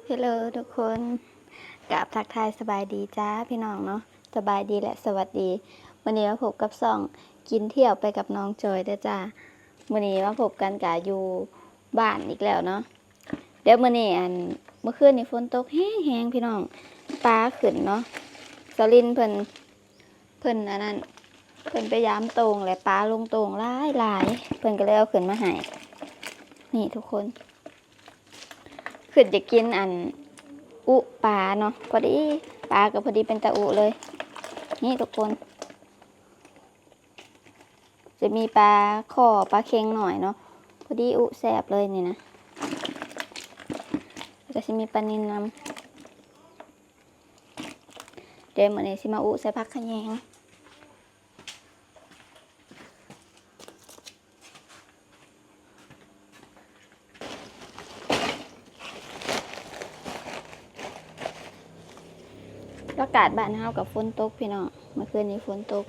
ເຮລໂລທຸກຄົນ ກາບທັກທາຍສະບາຍດີຈ້າພີ່ນ້ອງເນາະ ສະບາຍດີ ແລະ ສະຫວັດດີ. ມື້ນີ້ມາພົບກັບຊ່ອງກິນທ່ຽວໄປກັບນ້ອງຈອຍເດີຈ້າ. ມື້ນີ້ມາພົບກັນກະຢູ່ບ້ານອີກແລ້ວເນາະ. ດຽວມື້ນີ້ ອັນ ເມື່ອຄືນນີ້ຝົນຕົກແຮງໆ ພີ່ນ້ອງ ປາຂຶ້ນເນາະ. ສາວລິນເພິ່ນ ເພິ່ນອັນນັ້ນ ເພິ່ນໄປຢາມໂຕ່ງ ແລະ ປາລົງໂຕ່ງຫຼາຍໆ ເພິ່ນກໍເລີຍເອົາຂຶ້ນມາໃຫ້. ນີ້ທຸກຄົນ ຄິດຢາກກິນອັນອຸປາເນາະ ພໍດີປາກໍພໍດີເປັນຕາອຸເລີຍ. ນີ້ທຸກຄົນ ຈະມີປາຄໍ່ ປາເຄັງໜ້ອຍເນາະ ພໍດີອຸແຊບເລີຍນີ້ນະ. ແລ້ວກໍຊິມີປານິນນຳ. ດຽວມື້ນີ້ຊິມາອຸໃສ່ຜັກຂະແຍງ. ອາກາດບ້ານເຮົາກໍຝົນຕົກພີ່ນ້ອງ ເມື່ອຄືນນີ້ຝົນຕົກ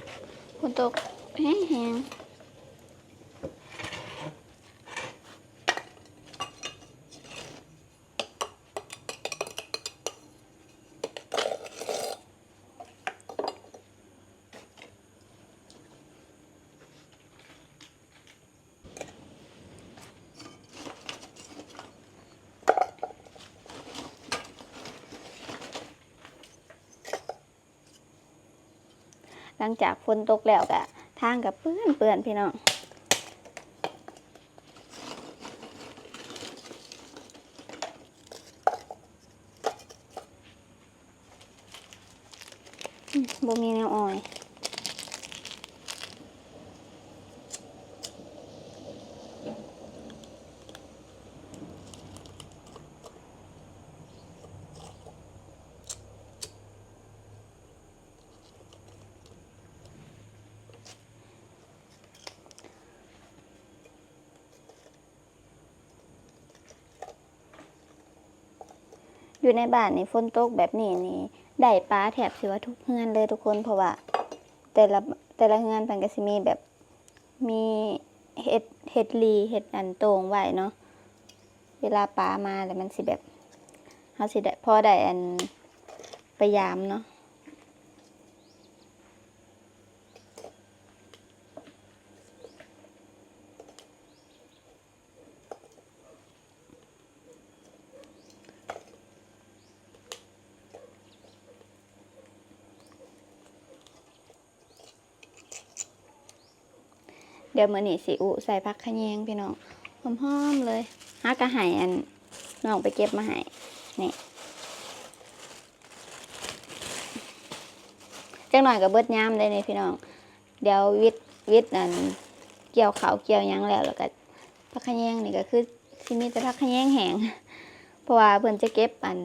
ຝົນຕົກແຮງໆ. ຫຼັງຈາກຝົນຕົກແລ້ວກະ ທາງກະເປື້ອນໆ ພີ່ນ້ອງ. ອືມ ບໍ່ມີແນວອອຍ. ຢູ່ໃນບ້ານນີ້ຝົນຕົກແບບນີ້ນີ້ ໄດ້ປາແທບຊິວ່າທຸກເຮືອນເລີຍທຸກຄົນ ເພາະວ່າແຕ່ລະ ແຕ່ລະເຮືອນເພິ່ນກໍຊິມີແບບ ມີເຮັດ ເຮັດຫຼີ່ ເຮັດອັນໂຕ່ງໄວ້ເນາະ ເວລາປາມາແລ້ວມັນຊິແບບ ເຮົາຊິໄດ້ ພໍໄດ້ອັນໄປຢາມເນາະ. ດຽວມື້ນີ້ຊິອຸໃສ່ຜັກຂະແຍງພີ່ນ້ອງ ຫອມໆ ເລີຍ. ຫາກະໃຫ້ອັນນ້ອງໄປເກັບມາໃຫ້ ນີ້ ຈັກໜ້ອຍກໍເບິດຍາມໄດ໋ນີ້ພີ່ນ້ອງ. ດຽວວິດ ວິດອັນກ່ຽວເຂົ້າກ່ຽວຫຍັງແລ້ວ ແລ້ວກໍຜັກຂະແຍງນີ້ກໍຄືຊິມີແຕ່ຜັກຂະແຍງແຫ້ງ ເພາະວ່າເພິ່ນຈະເກັບອັນ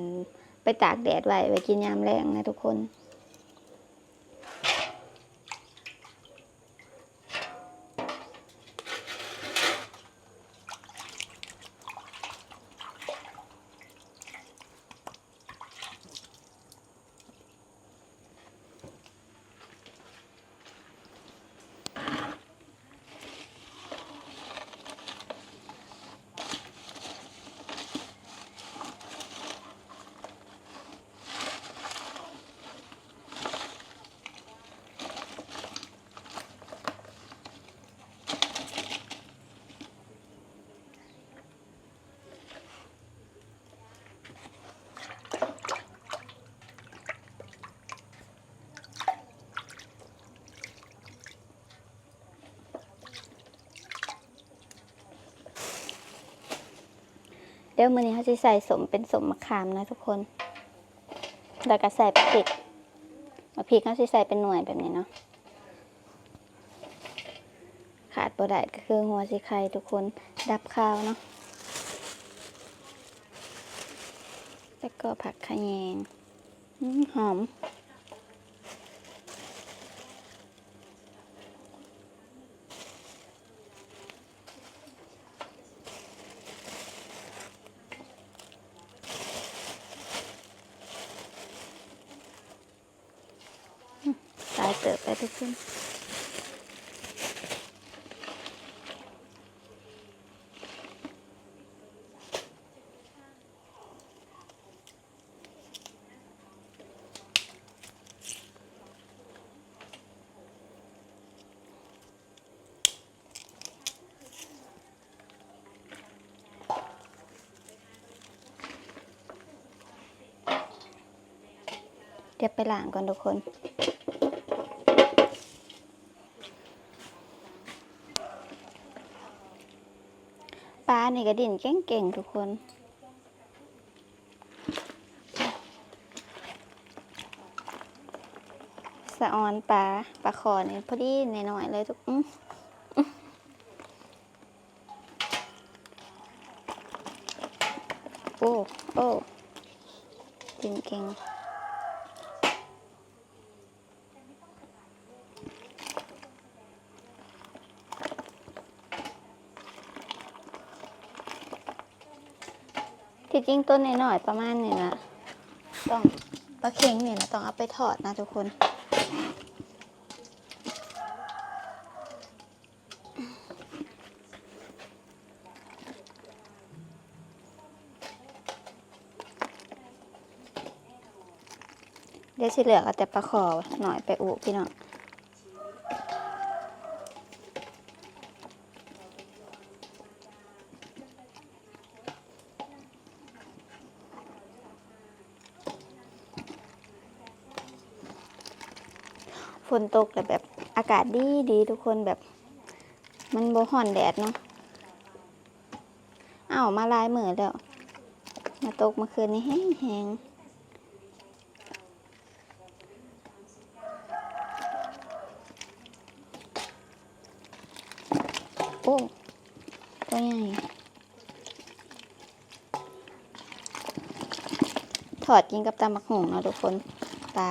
ໄປຕາກແດດໄວ້ ໄວ້ກິນຍາມແລງນະທຸກຄົນ. ດຽວມື້ນີ້ເຮົາຊິໃສ່ສົ້ມເປັນສົ້ມໝາກຂາມນະທຸກຄົນ ແລ້ວກໍໃສ່ບັກພິກ ບັກພິກເຮົາຊິໃສ່ເປັນໜ່ວຍແບບນີ້ເນາະ. ຂາດບໍ່ໄດ້ກໍຄືຫົວສີໄຄທຸກຄົນ ດັບຄາວເນາະ ແລ້ວກໍຜັກຂະແຍງ ຫອມ. ຫຼາຍເຕີບໄປທຸກຄົນ. ດຽວໄປລ້າງກ່ອນທຸກຄົນ. ປານີ້ກໍດີ້ນເກັ່ງໆ ທຸກຄົນ. ສະອອນປາ ປາຄໍ່ນີ້ພໍດີນ້ອຍໆ ເລີຍທຸກ ອື ໂອ້ ໂອ້ ດຶງເກັ່ງ. ທີ່ຈິງໂຕນ້ອຍໆ ປະມານນີ້ນະ ຕ້ອງ ປາເຄັງນີ້ນະ ຕ້ອງເອົາໄປທອດນະທຸກຄົນ. ດຽວຊິເລືອກເອົາແຕ່ປາຄໍ່ນ້ອຍໄປອຸພີ່ນ້ອງ. ຝົນຕົກແລ້ວແບບອາກາດດີໆ ທຸກຄົນ ແບບມັນບໍ່ຮ້ອນແດດເນາະ. ເອົ້າ ມາຫຼາຍມື້ແລ້ວ ມາຕົກມື້ຄືນນີ້ແຮງໆ. ໂອ້ ຕົວໃຫຍ່. ທອດກິນກັບຕຳບັກຫຸ່ງເນາະທຸກຄົນ ປາ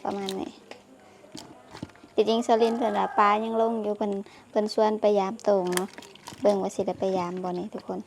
ປະມານນີ້. ທີ່ຈິງສາວລິນເພິ່ນວ່າປາຍັງລົງຢູ່ ເພິ່ນ ເພິ່ນຊວນໄປຢາມໂຕ່ງເນາະ. ເບິ່ງວ່າຊິໄດ້ໄປຢາມບໍ່ນີ້ທຸກຄົນ.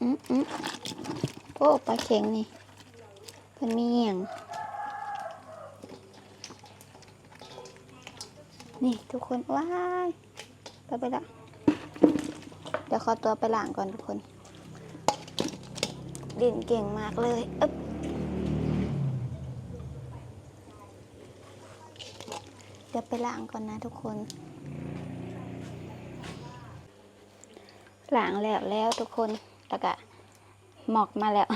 ອືມ ອືມ ໂອ້ ປາເຄັງນີ້ ເພິ່ນມີຫຍັງ ນີ້ທຸກຄົນ. ວ້າຍ ໄປ ໄປລະ ດຽວຂໍຕົວໄປລ້າງກ່ອນທຸກຄົນ ດິ້ນເກັ່ງມາກເລີຍ. ອຶບ ດຽວໄປລ້າງກ່ອນນະທຸກຄົນ. ລ້າງແລ້ວແລ້ວທຸກຄົນ ແລ້ວກະໝອກມາແລ້ວ.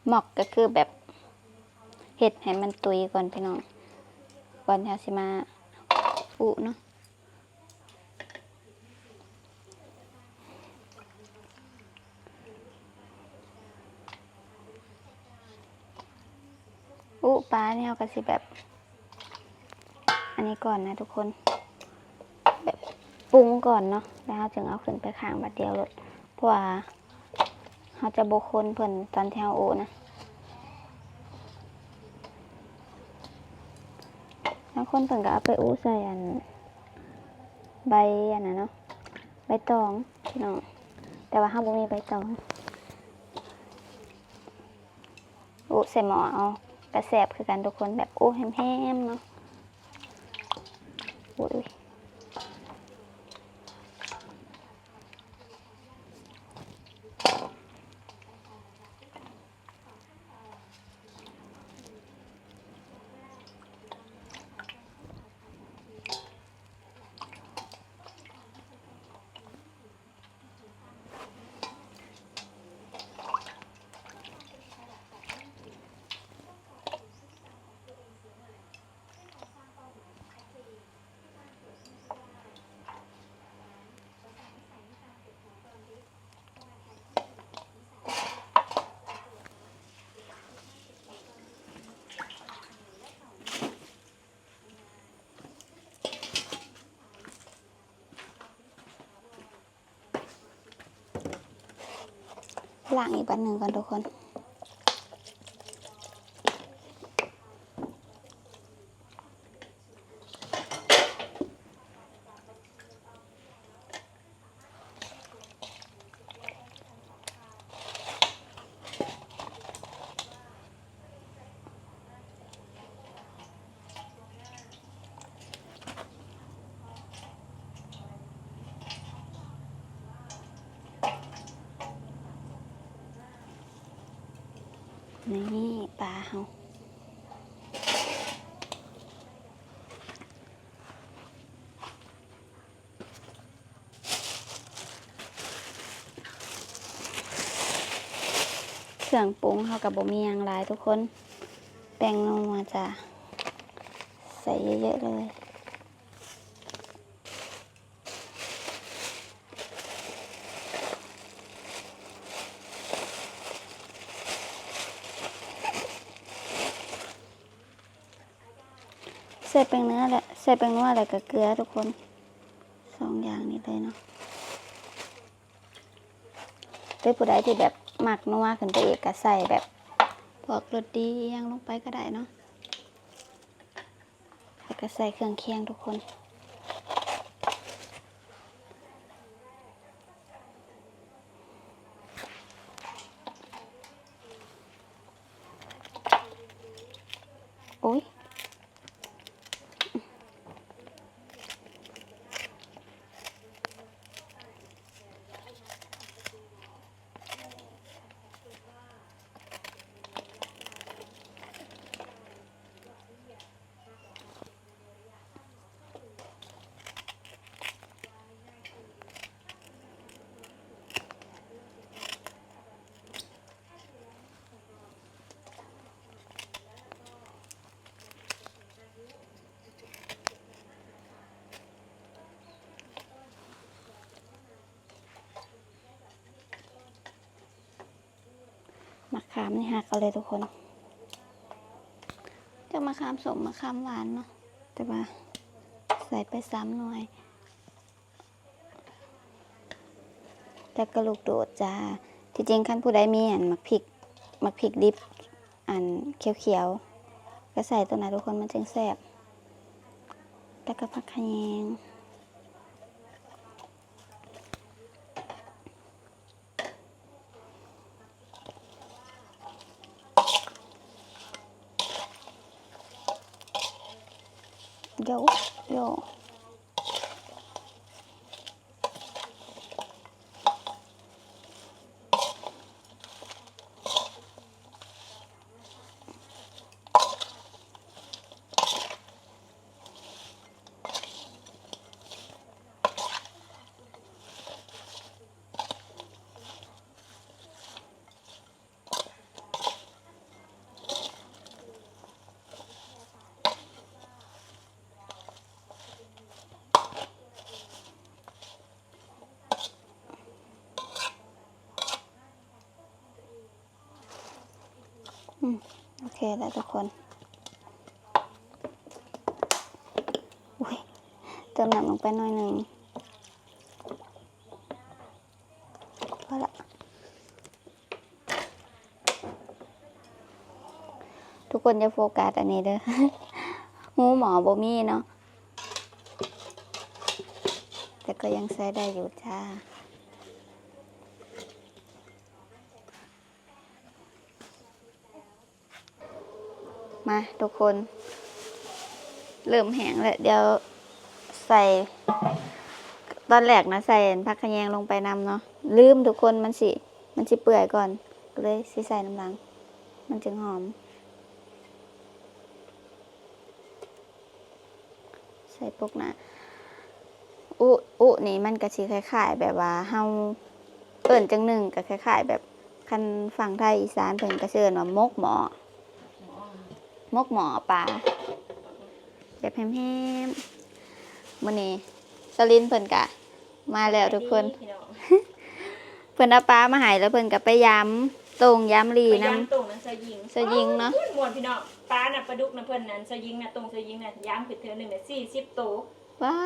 ໝອກກໍຄືແບບເຮັດໃຫ້ມັນຕຸຍກ່ອນພີ່ນ້ອງ ກ່ອນທີ່ເຮົາຊິມາອຸເນາະ. ອຸປານີ້ເຮົາກໍຊິແບບ ອັນນີ້ກ່ອນນະທຸກຄົນ ແບບປຸງກ່ອນເນາະ ແລ້ວເຮົາຈຶ່ງເອົາຂຶ້ນໄປຂ້າງບາດດຽວໂລດ ເພາະວ່າເຮົາຈະບໍ່ຄົນເພິ່ນຕອນທີ່ເຮົາອຸນະ. ບາງຄົນເພິ່ນກໍເອົາໄປອຸໃສ່ອັນ ໃບອັນນັ້ນເນາະ ໃບຕອງພີ່ນ້ອງ ແຕ່ວ່າເຮົາບໍ່ມີໃບຕອງ. ອຸໃສ່ໝໍ້ເອົາກະແຊບຄືກັນທຸກຄົນ ແບບອຸແຮມໆເນາະ. ໂອ້ຍ. ລ້າງອີກບາດໜຶ່ງກ່ອນທຸກຄົນ. ນີ້ປາເຮົາ. ເຄື່ອງປຸງເຮົາກໍບໍ່ມີຫຍັງຫຼາຍທຸກຄົນ, ແປ້ງນົວຈ້າ ໃສ່ເຍີະໆເລີຍ. ໃສ່ແປ້ງເນື້ອແຫຼະ ໃສ່ແປ້ງນົວແລ້ວກໍເກືອທຸກຄົນ, ສອງຢ່າງນີ້ເລີຍເນາະ. ຫຼືຜູ້ໃດທີ່ແບບມັກນົວຂຶ້ນໄປອີກກໍໃສ່ແບບພວກລົດດີອີ່ຫຍັງລົງໄປກໍໄດ້ເນາະ, ແລ້ວກໍໃສ່ເຄື່ອງຄຽງທຸກຄົນ. ໂອ້ຍ. ໝາກຂາມນີ້ຫັກເອົາເລີຍທຸກຄົນ, ຈັກໝາກຂາມສົ້ມ ໝາກຂາມຫວານເນາະ, ແຕ່ວ່າໃສ່ໄປສາມໜ່ວຍ. ແລ້ວກໍລູກໂດດຈ້າ. ທີ່ຈິງຄັນຜູ້ໃດມີອັນໝາກພິກ ໝາກພິກດິບ ອັນຂຽວໆ ກໍໃສ່ໂຕນັ້ນທຸກຄົນ ມັນຈຶ່ງແຊບ. ແລ້ວກໍຜັກຂະແຍງ. ໂຢ ໂຢ. ອືມ ໂອເຄແລ້ວທຸກຄົນ. ອຸ້ຍ ເຕີມນ້ຳລົງໄປໜ້ອຍໜຶ່ງ. ພໍລະ ທຸກຄົນຢ່າໂຟກັສອັນນີ້ເດີ ຮູໝໍບໍ່ມີເນາະ ແຕ່ກໍຍັງໃຊ້ໄດ້ຢູ່ຈ້າ. ມາທຸກຄົນ ເລີ່ມແຫ້ງແລ້ວ ດຽວໃສ່ ຕອນແລກນະໃສ່ອັນຜັກຂະແຍງລົງໄປນຳເນາະ ລືມທຸກຄົນ ມັນຊິ ມັນຊິເປື່ອຍກ່ອນ ກໍເລີຍຊິໃສ່ນຳຫຼັງ ມັນຈຶ່ງຫອມ. ໃສ່ປົກໜ້າ ອຸ ອຸນີ້ມັນກະຊິຄ້າຍໆແບບວ່າເຮົາເອີ້ນຈັ່ງໜຶ່ງ ກະຄ້າຍໆແບບ ຄັນຝັ່ງໄທອີສານເພິ່ນກະຊິເອີ້ນວ່າໝົກໝໍ້ ໝົກໝໍ້ປາ ແບບແຮມໆ. ມື້ນີ້ສະລິນເພິ່ນກະ ມາແລ້ວທຸກຄົນ ເພິ່ນເອົາປາມາໃຫ້ ແລ້ວເພິ່ນກໍໄປຢາມໂຕ່ງຢາມຫຼີ່ນຳ ໄປຢາມໂຕ່ງນຳສາວຍິງ ສາວຍິງເນາະ ໂອ້ຍ ມ່ວນພີ່ນ້ອງ. ປານະ ປາດຸກນະເພິ່ນນັ້ນ ສາວຍິງນະ ໂຕ່ງສາວຍິງນະ ຢາມຂຶ້ນເທື່ອໜຶ່ງນະສີ່ສິບໂຕ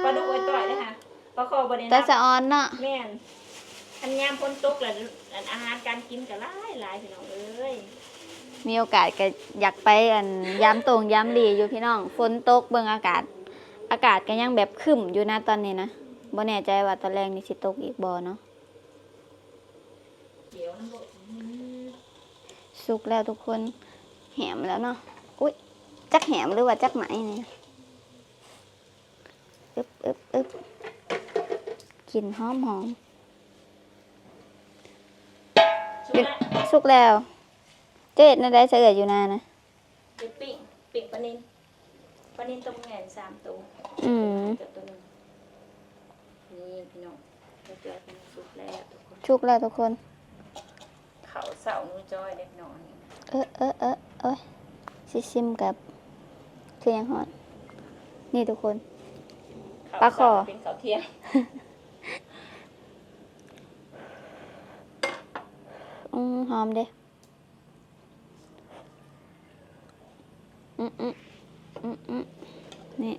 ປາດຸກອ້ອຍຕ້ອຍເດ້ຫະ ປາຄໍ່ບໍ່ໄດ້ນັບ ຕາສະອອນເນາະ ແມ່ນ ຄັນຍາມຝົນຕົກລະ ອັນ ອາຫານການກິນກໍຫຼາຍໆ ພີ່ນ້ອງເອີຍ. ມີໂອກາດກໍຢາກໄປ ອັນ ຢາມໂຕ່ງຢາມຫຼີຢູ່ພີ່ນ້ອງ. ຝົນຕົກ ເບິ່ງອາກາດ ອາກາດກໍຍັງແບບຄຶ້ມຢູ່ນະຕອນນີ້ນະ. ບໍ່ແນ່ໃຈວ່າຕອນແລງນີ້ຊິຕົກອີກບໍ່ເນາະ. ສຸກແລ້ວທຸກຄົນ ແຫມແລ້ວເນາະ. ອຸ້ຍ ຈັກແຫມຫຼືວ່າຈັກໄໝນີ້. ອຶບ ອຶບ ອຶບ ກິ່ນຫອມໆ. ສຸກແລ້ວ ສຸກແລ້ວ. ເຈົ້າເຮັດແນວໃດຊະເອື້ອຍ ຢູ່ນານະ? ເຮັດປີ້ງ ປີ້ງປານິນ ປານິນໂຕໃຫຍ່ສາມໂຕ. ອືມ ເກືອບໂຕໜຶ່ງ. ນີ້ພີ່ນ້ອງ ເກືອບ ເກືອບສຸກແລ້ວທຸກຄົນ ສຸກແລ້ວທຸກຄົນ. ເຂົ້າເຊົ້າໜູຈ້ອຍເລັກນ້ອຍ. ເອີ ເອີ ເອີ ໂອ້ຍ ຊິຊິມກັບ ຄືຍັງຮ້ອນ. ນີ້ທຸກຄົນ ປາຄໍ່ ເປັນເຂົ້າທ່ຽງ. ອືມ ຫອມເດ້. ອືມ ອືມ ອືມ ອືມ ນີ້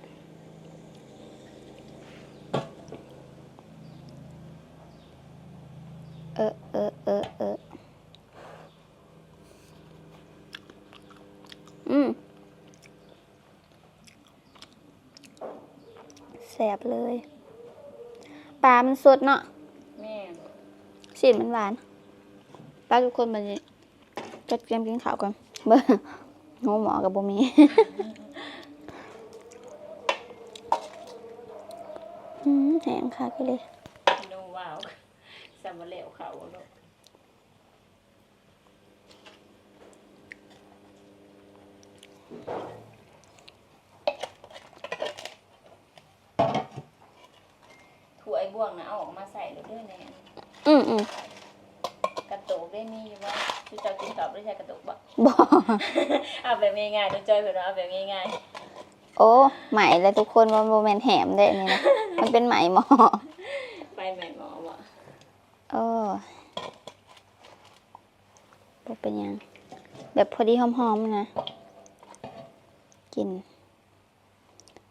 ເອີ ເອີ ເອີ ເອີ ອືມ ແຊບເລີຍ. ປາມັນສົດເນາະ. ແມ່ນ ຊີ້ນມັນຫວານ. ໄປທຸກຄົນ ບັດນີ້ ຈັດກຽມກິນເຂົ້າກ່ອນ. ເບິ່ງ ຫົວໝໍ້ກໍບໍ່ມີ. ອືມ ແຫ້ງຄັກອີ່ຫຼີ. ໂນ ວ້າວ ສ່ຳວ່າແລ້ວເຂົ້າເນາະ. ຖ້ວຍບ່ວງນະ ເອົາອອກມາໃສ່ໂລດເດີແນ່. ອືມໆ ກະໂຕກເດ້ ມີຢູ່ບໍ່? ເຈົ້າກິນເຂົ້າບໍ່ໄດ້ໃຊ້ກະໂຕກບໍ່? ບໍ່. ເອົາແບບງ່າຍໆ ນ້ອງຈ້ອຍເພິ່ນວ່າເອົາແບບງ່າຍໆ. ໂອ້ ໄໝແຫຼະທຸກຄົນ ມັນບໍ່ແມ່ນແຫມເດ້ນີ້ນະ ມັນເປັນໄໝໝໍ້. ໄຟໄໝໝໍ້ບໍ່? ໂອ້ ບໍ່ເປັນຫຍັງ ແບບພໍດີຫອມໆ ນະ ກິນ.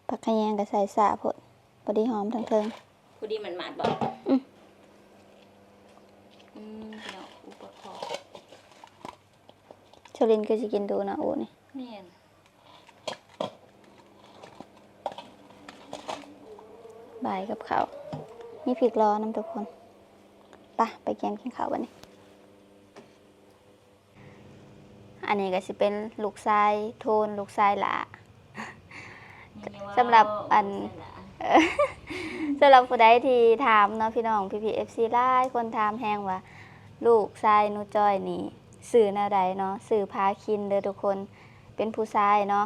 ຜັກຂະແຍງກໍໃສ່ຊ້າໂພດ ພໍດີຫອມທັງເທິງ. ພໍດີໝາດໆ ບໍ່? ອືມ ອືມ ພີ່ນ້ອງ ອຸປະກອບ. ໂຊລິນຄືຊິກິນດຸເນາະ ອຸນີ້. ແມ່ນ. ບາຍກັບເຂົ້າ ມີພິກລໍນຳທຸກຄົນ. ປະ ໄປກຽມກິນເຂົ້າບັດນີ້. ອັນນີ້ກໍຊິເປັນລູກຊາຍໂທນ ລູກຊາຍຫຼ້າ. ສຳລັບອັນ ສຳລັບຜູ້ໃດທີ່ຖາມເນາະ ພີ່ນ້ອງ ພີ່ໆ ເອັຟຊີ ຫຼາຍຄົນຖາມແຮງວ່າ ລູກຊາຍໜູຈ້ອຍນີ້ຊື່ແນວໃດເນາະ? ຊື່ພາຄິນເດີທຸກຄົນ ເປັນຜູ້ຊາຍເນາະ.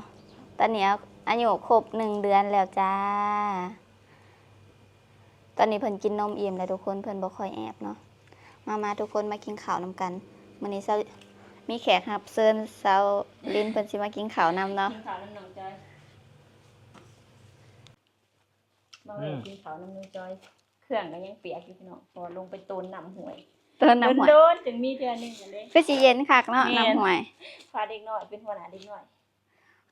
ຕອນນີ້ອາຍຸຄົບໜຶ່ງເດືອນແລ້ວຈ້າ. ຕອນນີ້ເພິ່ນກິນນົມອີ່ມແລ້ວທຸກຄົນ ເພິ່ນບໍ່ຄ່ອຍແອບເນາະ. ມາໆ ທຸກຄົນ ມາກິນເຂົ້ານຳກັນ. ມື້ນີ້ຊາວ ມີແຂກຮັບເຊີນ ຊາວລິນເພິ່ນຊິມາກິນເຂົ້ານຳເນາະ. ກິນເຂົ້ານຳນ້ອງຈ້ອຍ ມາແວ່ ອືມ ກິນເຂົ້ານຳນ້ອງຈ້ອຍ. ເຄື່ອງກໍຍັງປຽກຢູ່ພີ່ນ້ອງ ເພາະວ່າລົງໄປໂຕນນ້ຳຫ້ວຍ ໂຕນນ້ຳຫ້ວຍ ໂດນໆ ຈຶ່ງມີເທື່ອໜຶ່ງຫັ້ນເດ້. ຄືຊິເຢັນຄັກເນາະ ແມ່ນ ນ້ຳຫ້ວຍ. ພາເດັກນ້ອຍ ເປັນຫົວໜ້າເດັກນ້ອຍ.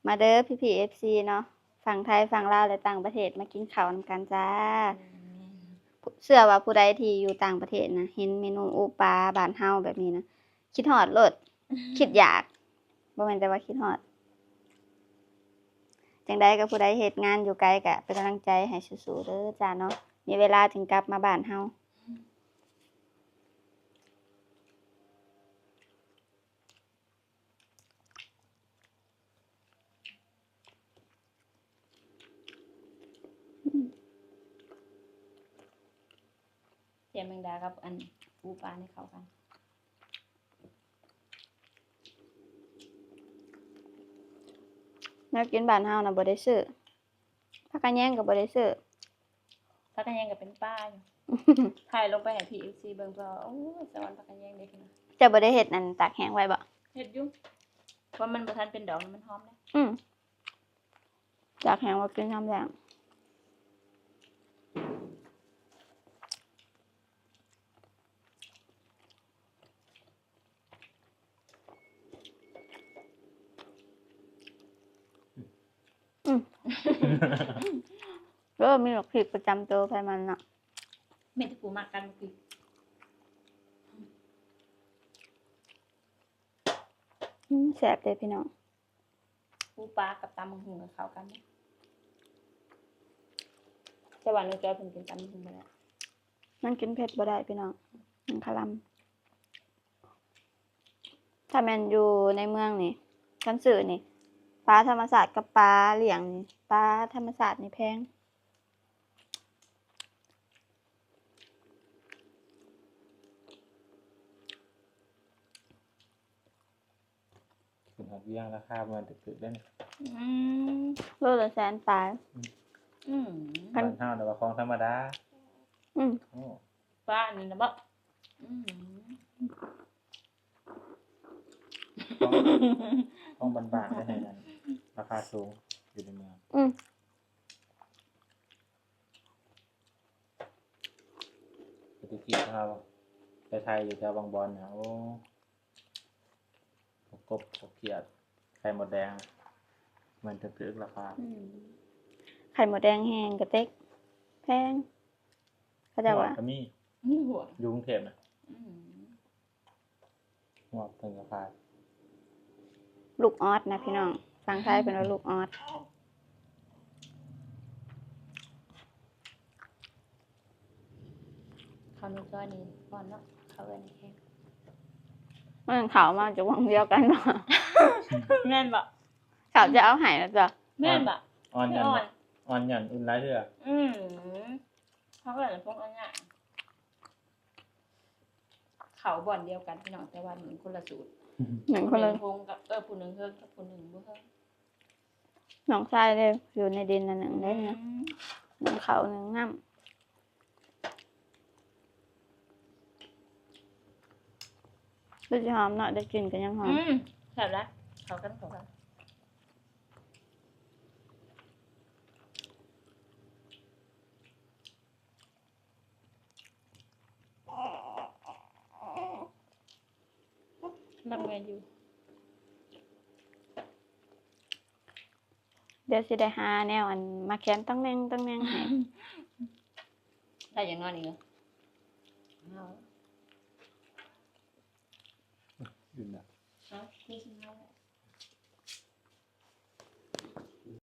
ມາເດີພີ່ໆ ເອັຟຊີ ເນາະ ຝັ່ງໄທ ຝັ່ງລາວ ແລະ ຕ່າງປະເທດ ມາກິນເຂົ້ານຳກັນຈ້າ. ອືມ ເຊື່ອວ່າຜູ້ໃດທີ່ຢູ່ຕ່າງປະເທດນະ ເຫັນເມນູອູປາບ້ານເຮົາແບບນີ້ນະ ຄິດຮອດໂລດ ຄິດຢາກ ບໍ່ແມ່ນແຕ່ວ່າຄິດຮອດ. ຈັ່ງໃດກໍຜູ້ໃດເຮັດງານຢູ່ໄກ ກໍເປັນກຳລັງໃຈໃຫ້ສູ້ໆ ເດີຈ້າເນາະ ມີເວລາຈຶ່ງກັບມາບ້ານເຮົາ. ແຈ່ວແມງດາກັບອັນປູປານີ້ເຂົ້າກັນ. ແນວກິນບ້ານເຮົານະບໍ່ໄດ້ຊື້ ຜັກກະແຍງກໍບໍ່ໄດ້ຊື້. ຜັກກະແຍງກໍເປັນປ່າຢູ່. ຖ່າຍລົງໄປໃຫ້ພີ່ເອັຟຊີເບິ່ງ ເພາະວ່າ ໂອ້ຍ ສະຫວັນຜັກກະແຍງເດ້. ເຈົ້າບໍ່ໄດ້ເຮັດອັນຕາກແຫ້ງໄວ້ບໍ່? ເຮັດຢູ່ ເພາະມັນບໍ່ທັນເປັນດອກ ມັນຫອມເດ້. ອືມ ຕາກແຫ້ງໄວ້ກິນຍາມແລ້ງ. ອືມ ເອີ ມີບັກພິກປະຈຳໂຕໃຜມັນເນາະ. ມີແຕ່ຜູ້ມັກກັນບັກພິກ. ອືມ ແຊບເດ້ພີ່ນ້ອງ. ປູປາກັບຕຳບັກຫຸ່ງກໍເຂົ້າກັນເດ້. ແຕ່ວ່ານ້ອງຈ້ອຍເພິ່ນກິນຕຳບັກຫຸ່ງບໍ່ໄດ້ ມັນກິນເຜັດບໍ່ໄດ້ພີ່ນ້ອງ ມັນຄະລຳ. ຖ້າແມ່ນຢູ່ໃນເມືອງນີ້ ຄັນຊື້ນີ້ ປາທຳມະຊາດກັບປາລ້ຽງນີ້ ປາທຳມະຊາດນີ້ແພງ. ຂຶ້ນຮອດວຽງລາຄາບໍ່ແມ່ນຖືກໆເດ້. ອືມ ໂລລະແສນປາຍ. ອືມ ອືມ ບ້ານເຮົານະວ່າຂອງທຳມະດາ. ອືມ ໂອ້ ປາອັນນີ້ນະບໍ? ອືມ ຂອງ ຂອງບ້ານໆໄດ້ໃຫ້ນັ້ນ ລາຄາສູງຢູ່ໃນເມືອງ. ອືມ ແຕ່ກີ້ເຮົາໄປໄທຢູ່ແຖວບາງບອນນະ ໂອ້ ພວກກົບ ພວກຂຽດ ໄຂ່ມົດແດງ ມັນຖືກໆລາຄາ. ອືມ ໄຂ່ມົດແດງແຫ້ງກະເຕັກ ແພງ ເຂົາເຈົ້າວ່າ. ຮວກກໍມີ ມີຮວກ ຢູ່ກຸງເທບນະ. ອືມ ຮວກເພິ່ນກໍຂາຍ ລູກອອດນະພີ່ນ້ອງ ຝັ່ງໄທເພິ່ນວ່າລູກອອດ. ເຂົ້າໜູຈ້ອຍນີ້ກ່ອນເນາະ ເຂົ້າເອີ້ນແຮງ. ເອີ ເຂົ້າມາຈາກວົງດຽວກັນເນາະ. ແມ່ນບໍ່? ເຂົ້າຈະເອົາໃຫ້ລະຕົວະ. ແມ່ນບໍ່? ອ່ອນ ອ່ອນ ອ່ອນ ອ່ອນ ອຸ່ນຫຼາຍເທື່ອ. ອືມ ເຂົາເອີ້ນພວກອັນນັ້ນ ເຂົ້າບ່ອນດຽວກັນພີ່ນ້ອງ ແຕ່ວ່າໜຶ້ງຄົນລະສູດ. ໜຶ້ງຄົນລະ ຜູ້ໜຶ່ງເທິງກັບ ເອີ ຜູ້ໜຶ່ງເທິງກັບຜູ້ໜຶ່ງບໍ່ເທິງ. ນ້ອງຊາຍເດ້ ຢູ່ໃນດິນອັນໜຶ່ງເດ້. ອືມ ໜຶ້ງເຂົ້າໜຶ້ງນ້ຳ ຄືຊິຫອມເນາະ ໄດ້ກິ່ນກໍຍັງຫອມ. ອືມ ແຊບຫຼາຍ ເຂົ້າກັນ ເຂົ້າກັນ. ນັບເງິນຢູ່ ດຽວຊິໄດ້ຫາແນວອັນມາແຄນຕ້ອງແໜ່ງຕ້ອງແໜ່ງໃຫ້. ໄດ້ຢ່າງນ້ອຍນີ້ເນາະ ເອົາ ຢູ່ນະ ເອົາ ຄືຊິເອົາ.